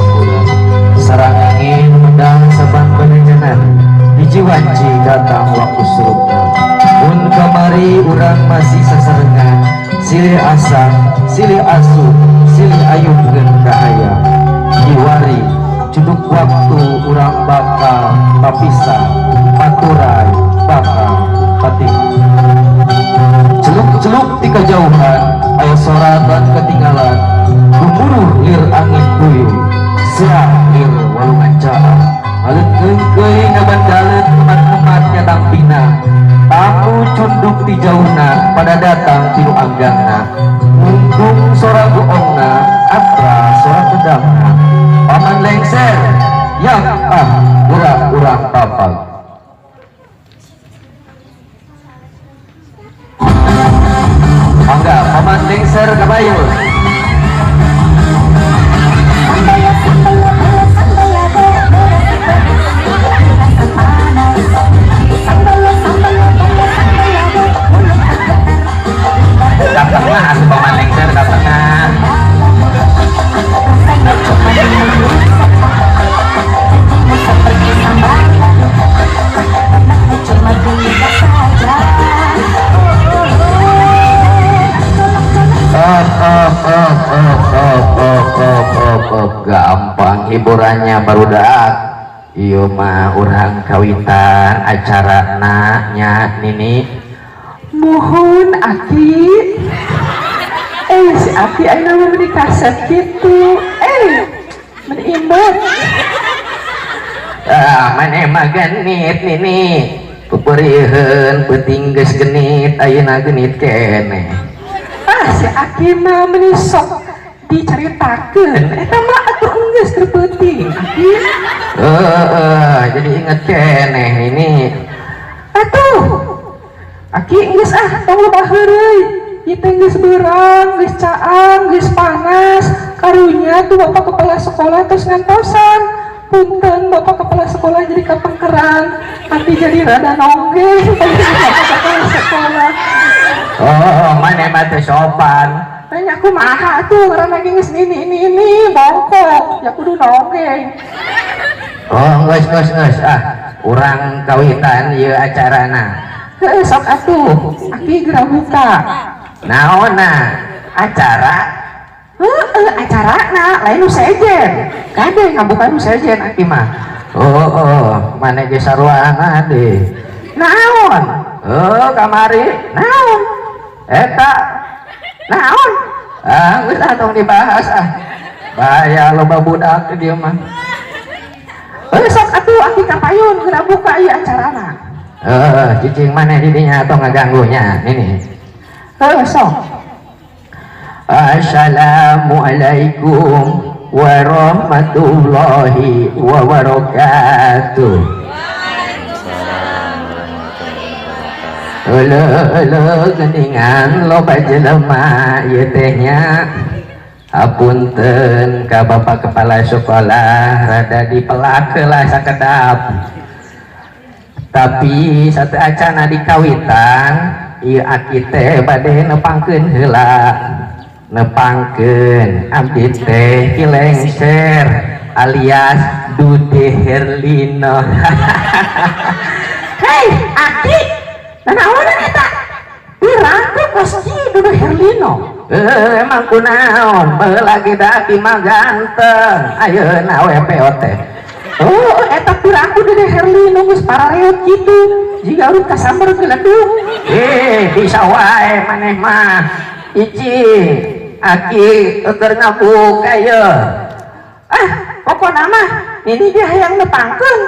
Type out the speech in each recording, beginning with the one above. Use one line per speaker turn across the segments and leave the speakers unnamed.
Hampura. Sarang angin medang saban benejenan. Hiji wanci datang waktu surupna. Mun kamari urang masih sasarengan, silih asah, silih asuh, silih ayunkeun kahayang. Kiwari cunduk waktu urang bakal papisah, paturay bakal pating. Celuk-celuk di kejauhan, aya soratan ketinggalan, gemuruh lir angin puyuh, serak lir walungan caah, alit keungkeuy ngabandaleun emat-emat nyatang pina, tamu cunduk di jauhna, pada datang tinu anggangna, munggung sora goongna, atra sora kendangna, paman lengser, yang ah urang-urang papag. Mangga, paman lengser kabayun. Ka tengah asup paman lengser ka tengah. Oh, oh, oh, oh, oh, oh, oh, oh, oh. Gampang hiburannya barudak. Ieu mah urang kawitan acarana nya nini.
Mohon aki. Si aki ayeuna mah meuni kaset kitu. Meuni imut.
Ah, maneh mah genit nini. Peperiheun peuting geus genit ayeuna genit keneh.
Ah, si aki mah meuni sok dicaritakeun. Eta mah atuh enggeus keur peuting aki.
Heeh, jadi inget keneh nini.
Atuh. Aki geus ah tong loba heureuy. Ieu teh geus beurang, geus caang, geus panas. Karunya tuh bapak kepala sekolah terus ngantosan. Punten bapak kepala sekolah jadi kapengkeran, tapi jadi rada nonggeng bapak kepala sekolah.
Oh, maneh mah teu sopan.
Tanya aku maha tuh ngaran lagi geus ini bongkok, ya kudu nonggeng.
Oh, geus geus geus ah, urang kawitan ieu acarana.
Heuh, sok atuh, aki geura buka.
Naonna? Acara?
Heeh, acarana lain nu sejen. Kade ngabuka nu sejen aki mah.
Oh, oh, maneh ge saruana deui.
Naon?
Oh, kamari.
Naon?
Eta.
Naon?
Ah, geus ah tong dibahas ah. Bahaya loba budak di dieu mah.
Heuh, sok atuh aki kapayun geura buka ieu acarana.
Heeh, cicing maneh di dinya tong ngaganggunya nini.
Heuh, sok.
Assalamualaikum warahmatullahi wabarakatuh. Euleuh euleuh geuningan loba jelema ieu teh nya. Apunten ka bapak kepala sekolah rada dipelak heula sakedap. Tapi satu acana dikawitan ieu aki teh bade nepangkeun heula. Nepangkeun abdi teh Ki Lengser alias Dude Herlino.
Hei, aki, nanaonan eta? Pirangku kos kieu Dude Herlino.
Emang kunaon? Baheula ge da aki mah ganteng. Ayeuna we POT.
Oh, eta pirangku Dude Herlino geus parareut kitu. Jiga urut kasamber geledung.
Bisa wae maneh mah. Ici, aki keur ngabuka ieu.
Ah, pokona mah nini ge hayang nepangkeun.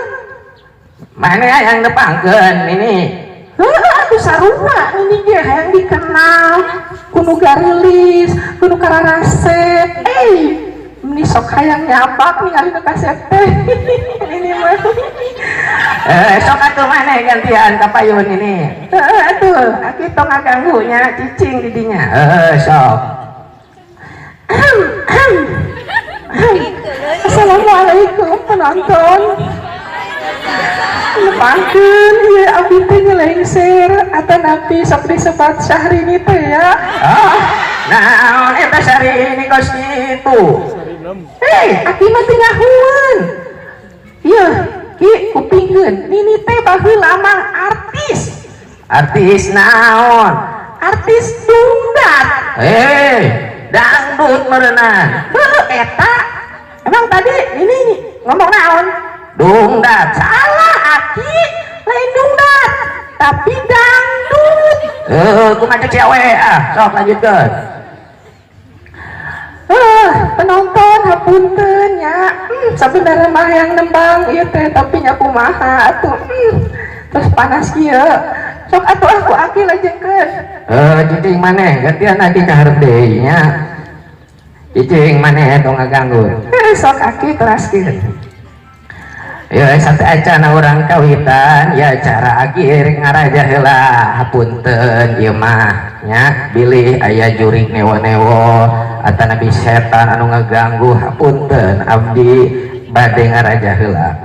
Maneh hayang nepangkeun nini?
Heuh, atuh sarua nini ge hayang dikenal ku nu garilis, ku nu kararasep. Meni sok hayang nyapak ningali nu kasep teh. Nini mah.
Sok atuh maneh gantian ka payun ini.
Heeh, atuh, aki tong ngaganggu nya cicing di dinya.
Heeh, sok.
Assalamualaikum penonton. Nepangkeun ieu abdi teh ngelengser atanapi sok disebat Syahrini teh ya.
Oh, naon eta Syahrini kos kitu?
Hei, aki mah teu nyahueun. Ieu, Ki, kupingkeun. Nini teh baheula mah artis.
Artis naon?
Artis dungdat.
Eh, dangdut meureunan.
Heuh, eta. Emang tadi ini ngomong naon?
Dungdat.
Salah, Aki. Lain dungdat, tapi dangdut.
Eh, kumaha cek sia we ah. Sok lanjutkeun.
Penonton hapunten nya. Sabenerna mah yang nembang ieu teh tapi nya kumaha atuh. Terus panas kieu. Sok atuh aku Aki lajengkeun.
Eh, cicing maneh gantian aki ka hareup deui nya. Cicing maneh tong ngaganggu.
Sok Aki teraskeun.
Ya sate acana urang kawitan ya cara aki rek ngaraja heula hapunten ieu mah nya bilih aya jurig newo-newo atanapi setan anu ngaganggu hapunten abdi bade ngaraja heula.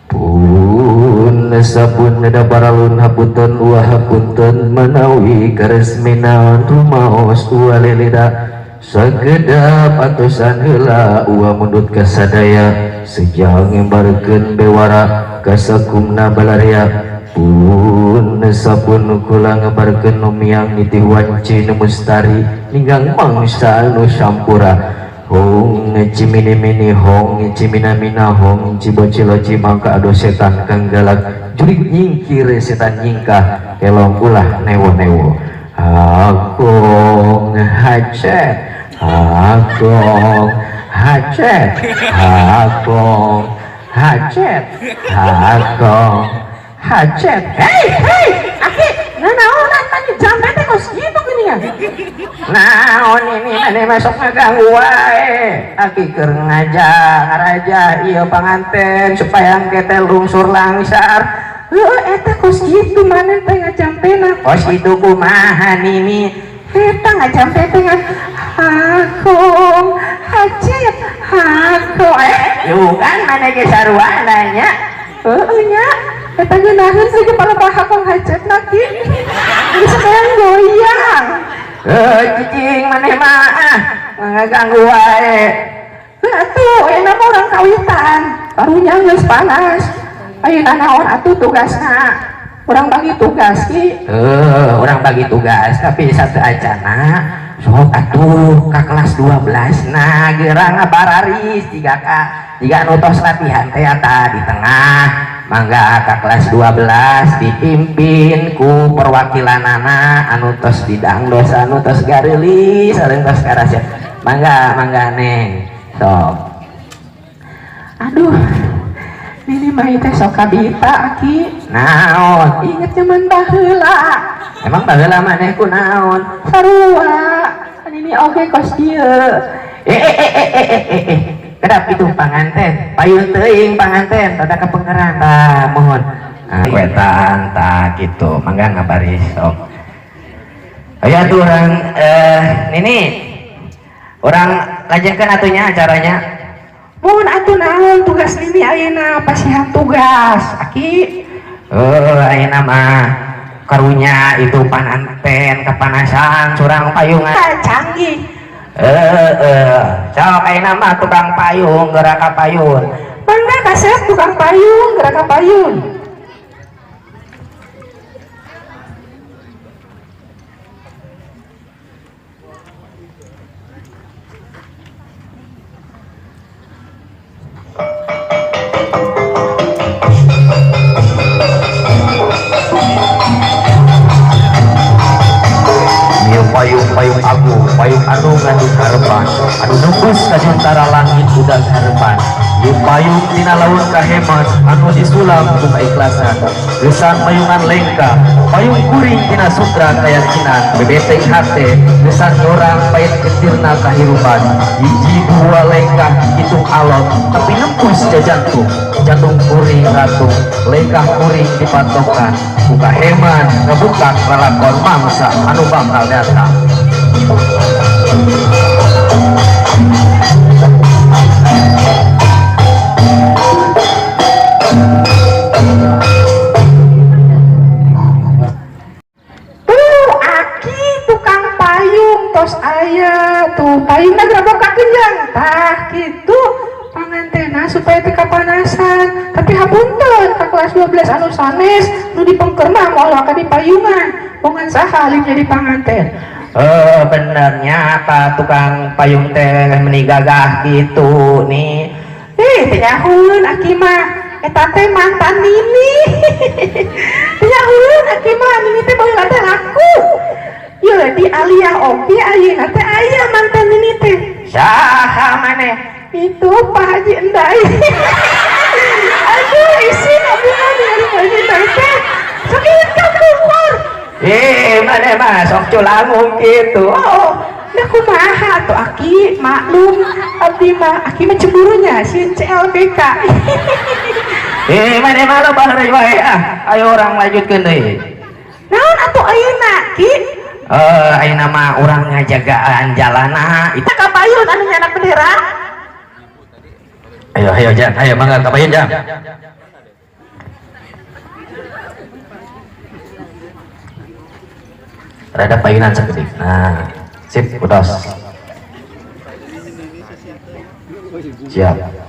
Pun sapun da paralun hapunten wa hapunten manawi karesminaon rumaos walilida sagedap atusan heula uwa mundut kasadaya sejang ngembarkeun bewara kasakumna balaria pun sapun kula ngebarkeun nu miang nitih wanci nu mustari ninggang mangsa nu sampura hong cimini-mini hong cimina-mina hong cibocilo mangka ado setan kang galak jurig nyingkir setan nyingkah kelong ulah newo-newo hakong hacet hakong hacet hakong hacet hakong hacet.
Hei hei Aki, nanaonan tanya jampe teh kos kitu geuningan.
Naon ini maneh masuk ngaganggu wae. Aki keur ngaraja ieu panganten supaya engke teh lungsur langsar.
Heueuh eta kos kitu maneh teh ngajampena.
Kos kitu kumaha nini?
Eta ngajampe teh ngan hakong hacet hakong.
Yuh kan maneh ge sarua nya.
Heueuh nya. Eta ngeunaheun sih kepala hakong hacetna ki. Geus hayang goyang.
Cicing maneh mah ah ngaganggu wae.
Heuh atuh ayeuna mah urang kawitan. Karunya geus panas. Ayeuna naon atuh tugasna? Urang bagi tugas ki.
Urang bagi tugas tapi satu acana sok atuh ka kelas 12 nah geura ngabararis jiga ka jiga anu tos latihan teh eta di tengah mangga ka kelas 12 dipimpin ku perwakilanana anu tos didangdos anu tos gareulis sareng tos karasep mangga mangga neng sok.
Aduh nini mah teh sok kabita Aki.
Naon?
Inget zaman baheula.
Emang baheula maneh ku naon?
Sarua. Nini oge kos kieu.
Kedap itu panganten. Payun teuing panganten tada kapengeran tah mohon. Nah, wetan tah kitu mangga ngabaris sok. Aya tuh urang nini. Urang lajengkeun atuh nya acaranya.
Mohon atuh naon tugas nini ayeuna pasihan tugas Aki.
Ayeuna mah karunya itu pananten kepanasan surang payungan.
Canggih.
Sok ayeuna mah tukang payung geura ka payun.
Mangga kasep tukang payung geura ka payun.
Payung-payung agung, payung anu ngandung harapan, anu nembus ka juntara langit udag harapan. Ieu payung tina laut kaheman, anu disulam ku kaikhlasan. Geusang mayungan lengka, payung kuring tina sutra kayakinan, bebeteng hate, geusang nyorang pait ketirna kahirupan. Hiji dua lengkah hitung alot, tapi nembus jajantung. Jantung kuring ratung, lengkah kuring dipatokan. Ku kaheman ngebuka lalakon mangsa anu bakal datang.
Tuh Aki tukang payung tos aya tuh payungna geura bokakeun ya. kelas 12 anu sanes nu dipengker mah moal ka dipayungan. Bongan saha alim jadi panganten.
Benernya apa tukang payung teh meni gagah gitu nih.
Teh nyahueun aki mah eta teh mantan Nini. Teh nyahueun aki mah Nini teh baheula teh laku. Yeuh di Aliyah oge ayeuna teh aya mantan Nini teh.
Saha maneh?
Itu Pak Haji Endai. Aduh isin abdi mah ningali Pak Haji Endai teh. Sakit kapungkur.
Maneh mah sok culangung gitu.
Oh, nah kumaha atuh aki, maklum abdi mah aki mah cemburunya sieun CLBK.
Maneh mah loba heureuy wae ah. Ayo urang lanjutkeun deui.
Naon atuh ayeuna ki?
Ayeuna mah urang ngajagaan jalana.
Eta kapayun anu nyanak bendera.
Ayo ayo Jang, ayo mangga kapayun Jang. Rada payunan sakedik. Nah, sip utos. Siap.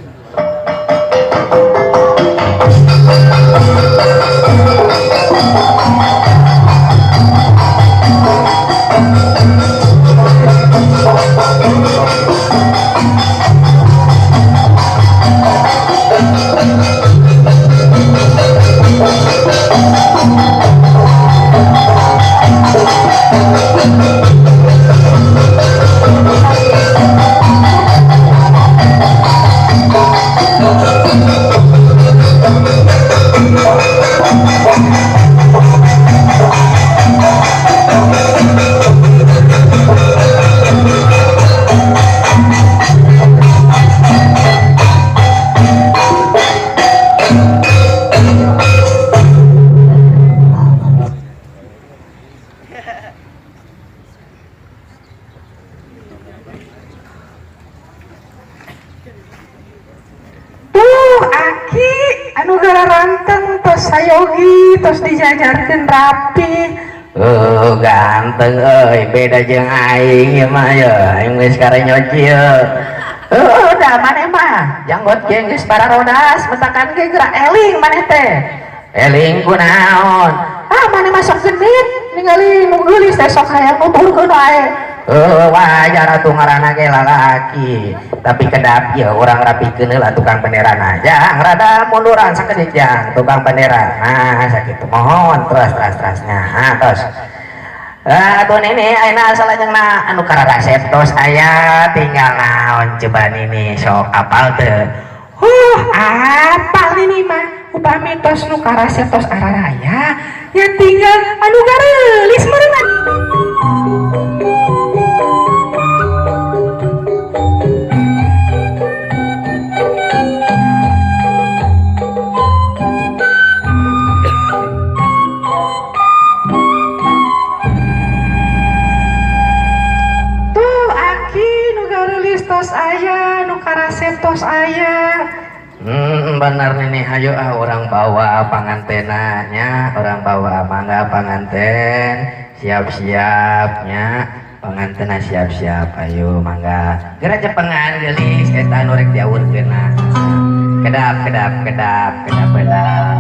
Anu garanteng tos sayogi tos dijajarkeun rapi.
Ganteng euy, beda jeung aing ieu mah ye, aing geus karenyot ieu.
Da maneh mah janggot ge geus bararodas, metakan ge geura eling maneh teh.
Eling kunaon?
Ah maneh mah sok genit ningali nu geulis teh sok hayang nuturkeun wae.
Wajar atuh ngaranna ge lalaki. Tapi kedap ieu urang rapikeun heula tukang benderana. Jang rada munduran sakedik jang tukang bendera. Nah sakitu mohon terus terus terusnya. Nah terus. Atuh nini ayeuna salajengna anu kararasep tos aya tinggal naon coba nini sok apal teu?
Apal nini mah upami tos nu karasep tos araraya nya tinggal anu gareulis meureun. Tos aya.
Bener nih ayo ah orang bawa pangantenanya, orang bawa mangga panganten, siap-siapnya pangantena siap-siap, ayo mangga. Geura cepengan geulis eta anu rek diawurkeunna. Kedap kedap kedap kedap kedap.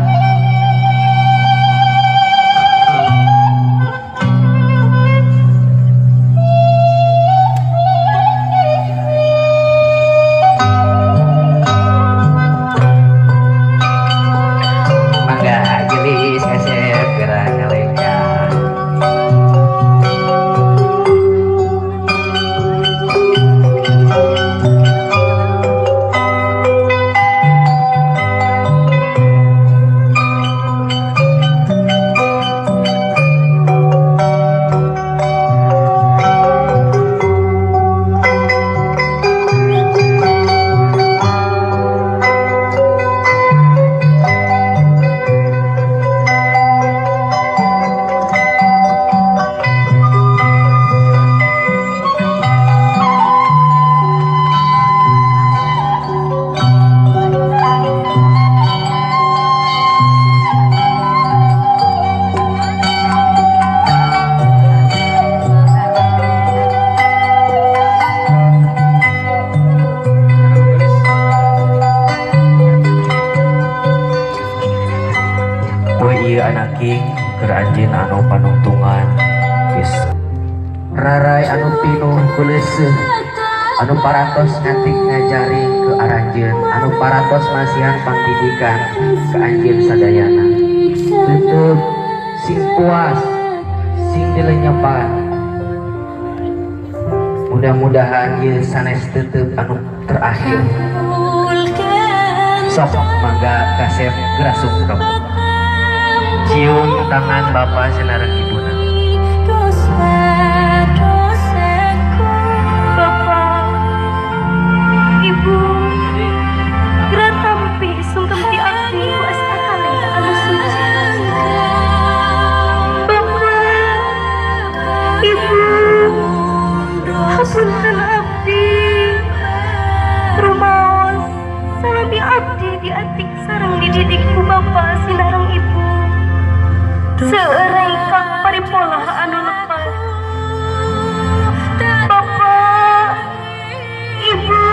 anaking keur anjeun anu panungtungan geus rarai anu pinuh kuleuseuh anu parantos ngantik ngajaring ke aranjeun anu parantos masihan pangdidikan ke anjeun sadayana. Tetep sing puas, sing dilenyepan. Mudah-mudahan ieu sanes tetep anu terakhir. Sok mangga kasep geura sungkem. Cium tangan bapak sinareng ibuna.
Bapak, Ibu, geura tampi sungkem ti abdi ku asta kalih anu suci. Bapak, Ibu, hapunten abdi. Rumaos salami abdi diatik sareng dididik ku bapak sinareng ibu. Seueur rengkak paripolah anu lepat. Bapak, Ibu,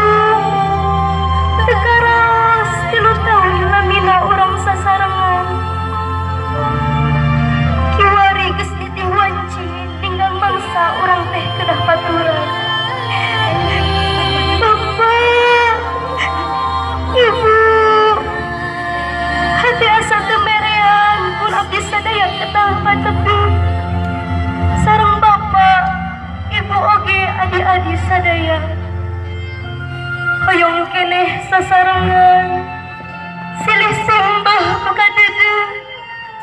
teu karaos 3 tahun lamina urang sasarengan. Kiwari geus nitih wanci ninggang mangsa urang teh kedah paturan. Bapak, Ibu, hati asa teu merean pun abdi sadaya ketang patepi. Sareng bapak, ibu oge adi-adi sadaya. Hoyong keneh sasarengan, silih simbah ku kadeudeuh,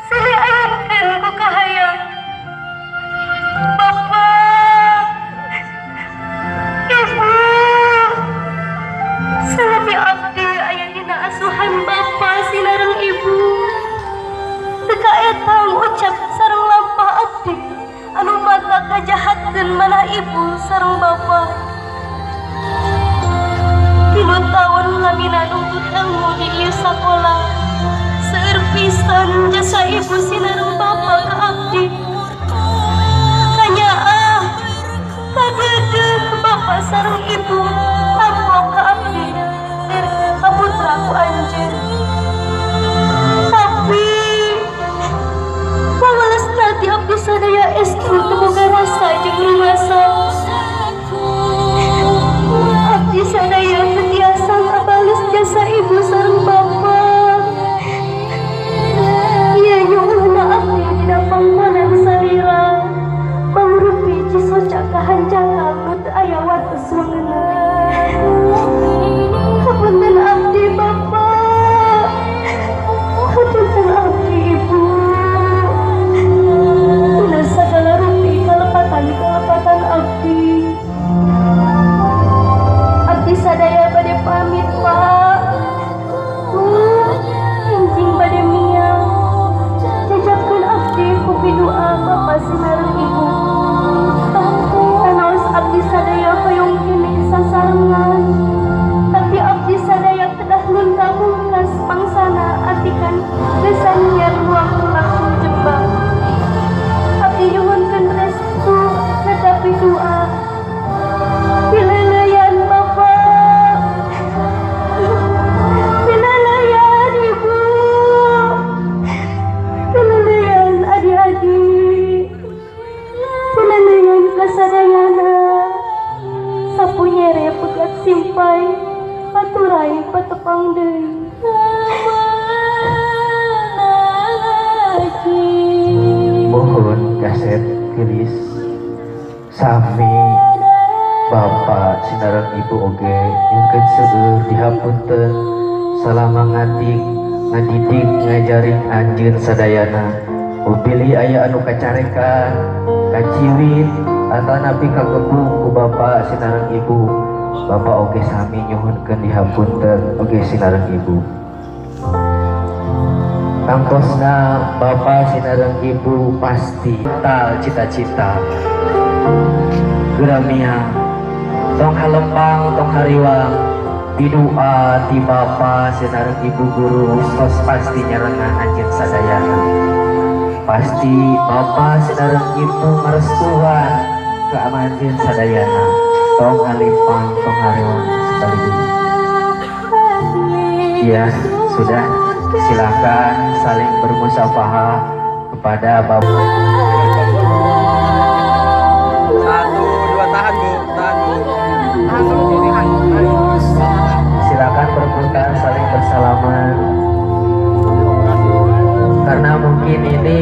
silih ayunkeun ku kahayang. Bapak, Ibu, salami abdi aya dina asuhan bapak sinareng ibu. Teu kaetang ucap sareng lampah abdi anu mata kajahatkeun manah ibu sareng bapak. 3 tahun lamina nuntut ilmu di ieu sakola. Seueur pisan jasa ibu sinareng bapak ka abdi. Kanyaah kadeudeuh bapak sareng ibu amplop ka abdi kaputra ku anjeun. Tapi pawalesna ti abdi sadaya estu teu boga rasa jeung rumasa. Abdi sadaya teu tiasa ngabales jasa ibu sareng bapak. Ieu nyuhunna abdi dina pangkonan salira. Mangrupi cisoca kahanjakal nu teu aya wates wangeunna. Hapunten abdi bapak, hapunten abdi ibu. Dina sagala rupi kalepatan-kalepatan abdi. Abdi sadaya bade pamit pak. Bu, enjing bade miang. Jajabkeun abdi ku pidua bapak sinareng ibu. Sanaos abdi sadaya hoyong keneh sasarengan. Tapi abdi sadaya kedah nunda mungkas pangsana atikan lesan nyiar waktu langsung jembang. Abdi nyuhunkeun restu nadapi doa. Pileleyan bapak, pileleyan ibu, pileleyan adi-adi, pileleyan kasadayana. Sapu nyere pegat simpai, paturai patepang deui.
Mohon kaset gelis sami bapak sinareng ibu oge nyungkeun seueur dihapunten salama ngatik ngadidik ngajaring anjeun sadayana. Upili aya anu kacarekan, kaciwit atanapi kagebung ku bapak sinareng ibu. Bapak oge sami nyuhunkeun dihapunten oge sinareng ibu. Tangkosna bapak sinareng ibu pasti tal cita-cita. Geura tong halempang tong hariwang pidua ti bapak sinareng ibu guru tos pasti nyarengan anjeun sadayana. Pasti bapak sinareng ibu ngarestuan ka anjeun sadayana. Tong halimpang tong hariwang sekali deui. Ya, sudah, silakan saling bermusafahah. Kepada Bapak
Satu, dua, tahan, Bu, tahan, Bu. Tahan dulu, tahan.
Silakan berpelukan, saling bersalaman, karena mungkin ini